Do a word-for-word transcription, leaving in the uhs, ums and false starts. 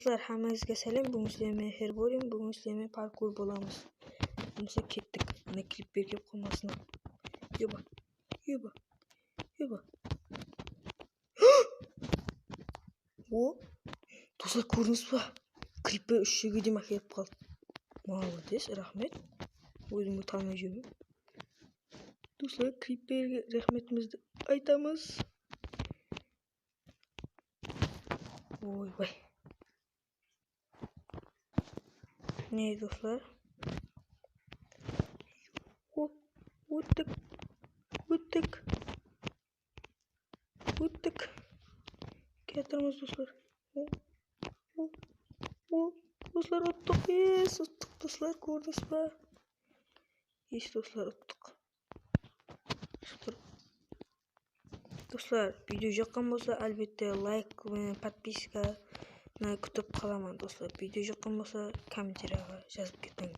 Doslar, hámmeńizge sálem. Búgin sizler menen herborim, búgin sizler menen parkur bolamız. Bolmasa kettik. Ana, klipper kelip qalmasın. Yoba, yoba, yoba. O, doslar, kórdińiz ba? Klipper úsh jerge deyim ákelip qaldı. Molodec, raxmet. Ózim tanımay júrmen. Doslar, klipperge raxmetimizdi aytamız. Oy, bay. Ne, doslar? O, óttik. Óttik. Óttik. Kiyatırmız, doslar. O, o, o, doslar, uttıq. Yes, uttıq, doslar, kórdińiz ba? Yes, doslar, uttıq. Doslar, video jaqqan bolsa, álbette, layk penen podpiskanı kútip qalaman, doslar. Video jaqqan bolsa, kommentariyada jazıp ketiń.